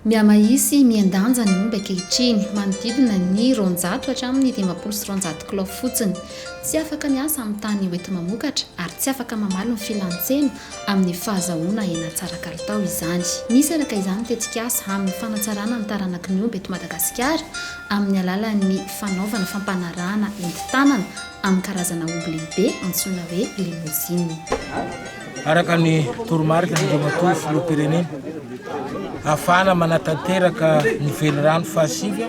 Mihamahia sy mihen-danja ny omby ankehitriny, manodidina ny 200 hatramin'ny 250 kilao fotsiny. Tsy afaka miasa amin'ny tany hoenti-mamokatra ary tsy afaka mamaly ny filan-tsena amin'ny fahazahoana hena tsara kalitao izany. Misy araka izany tetikasa amin'ny fanatsarana ny taranaky ny omby eto Madagasikara amin'ny alalan'ny fanaovana fampanarahana entin-tanana amin'ny karazana omby lehibe antsoina hoe limousine. Araka ny toromarika Andriamatoa Filoham-pirenena, ahafahana manatanteraka ny velirano fahasivy,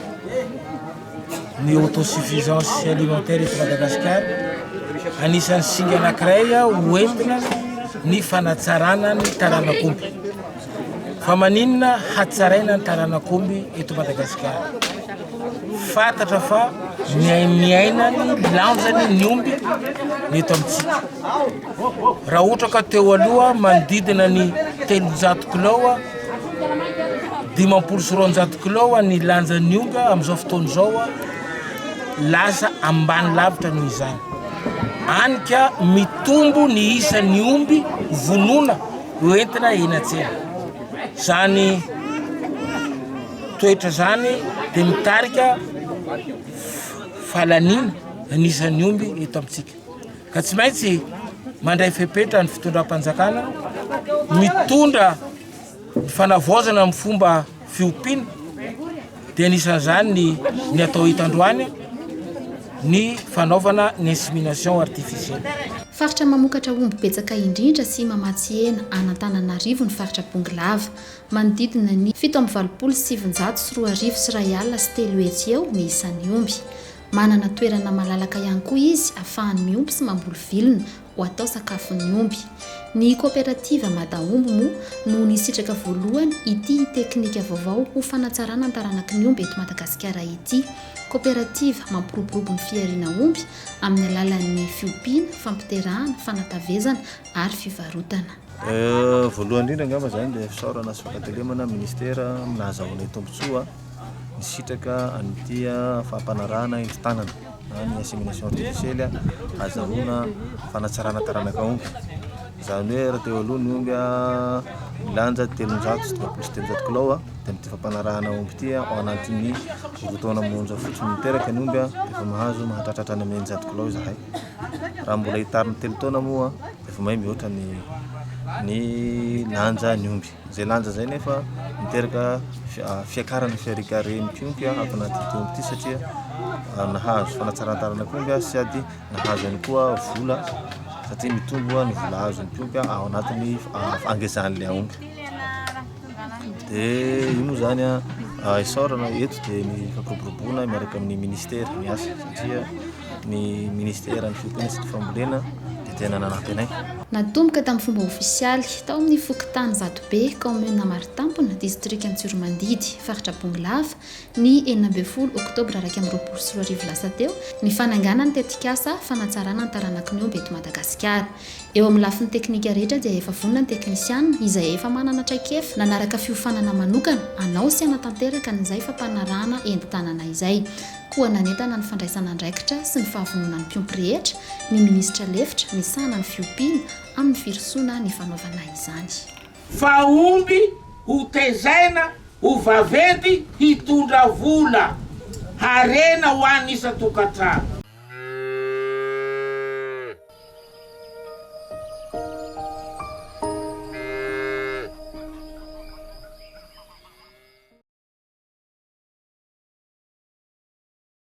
ny autosuffisance alimentaire eto Madagasikara, anisan'ny singa anankiray hoentina ny fanatsarana ny taranak'omby. Fa maninona hatsaraina ny taranak'omby eto Madagasikara? Fantatra fa miaina ny lanjany ny omby ny eto amintsika. Raha ohatra ka teo aloha manodidina ny 300 kilao, 250 kilao ny lanjan'ny omby amin'izao fotoana izao, lasa ambany lavitra noho izany. Any ka mitombo ny isan'ny omby vonoina ho entina eny an-tsena. Izany toetra izany dia mitarika fahalaniana ny isan'ny omby eto amintsika. Ka tsy maintsy mandray fepetra ny fitondram-panjakana mitondra ny fanavaozana amin'ny fomba fiompiana dia anisan'izany ny ny atao hita androany ny fanaovana ny insémination artificielle. Faritra mamokatra omby betsaka indrindra sy mamatsy hena an'Antananarivo ny faritra Bongolava. Manodidina ny 2987 eo ny isan'ny omby. Manana toerana malalaka ihany koa izy afahany miompy sy mamboly vilona ho atao sakafon'ny omby. Ny kaoperativa Madaomby moa no nisitraka voalohany ity teknika vaovao ho fanatsarana ny taranaky ny omby eto Madagasikara ity. Kaoperativa mampiroborobo ny fihariana omby amin'ny alalan'ny fiompiana, fampiterahana, fanatavezana ary fivarotana. Voalohany indrindra angamba izany dia fisaorana sy fankatelemana ministera amin'ny nahazahoanay tombontsoa nisitraka an'ity fampanarahana endri-tanana na ny insémination artificielle ahazahoana fanatsarana taranaka omby. Izany hoe raha teo aloha ny omby milanja 350 kilao dia amin'ity fampanarahana omby ity ao anatin'ny roa taona monja fotsiny miteraka ny omby dia efa mahazo mahatratra hatrany amin'ny 600 kilao izahay. Raha mbola hitarina telo taona moa dia efa mahay mihoatra ny ny lanja ny omby. Izay lanja izay nefa miteraka fiakaran'ny fiharikaren'ny mpiompy ato anatin'ity omby ity satria nahazo fanatsaran-taranak'omby sady nahazo ihany koa vola satria mitombo ny vola azon'ny mpiompy ao anatin'ny fangezan'ilay omby. Dia io moa zany a isaorana eto dia ny fampiroboroboana miaraka amin'ny ministera miasa satria ny ministeran'ny fiompiana sy ny fambolena dia tena nanampy anay. Natomboka tamin'ny fomba ofisialy tao amin'ny fokontany Zatobe, kaominina Maritampona, distrikan'i Tsiromandidy, faritra Bongolava, ny 16 oktobra 2021 lasa teo, ny fananganana ny tetikasa fanatsarana ny taranaky ny omby eto Madagasikara. Eo amin'ny lafiny teknika rehetra dia efa vonona ny teknisiana izay efa manana traikefa nanaraka fiofanana manokana hanao sy hanatanteraka an'izay fampanarahana entin-tanana izay. Koa nanentana ny fandraisana andraikitra sy ny fahavononan'ny mpiompy rehetra ny minisitra lefitra misahana ny fiompiana amin'ny firosoana ny fanaovana izany. Fa omby ho tezaina ho vaventy hitondra vola, harena ho an'ny isan-tokantrano.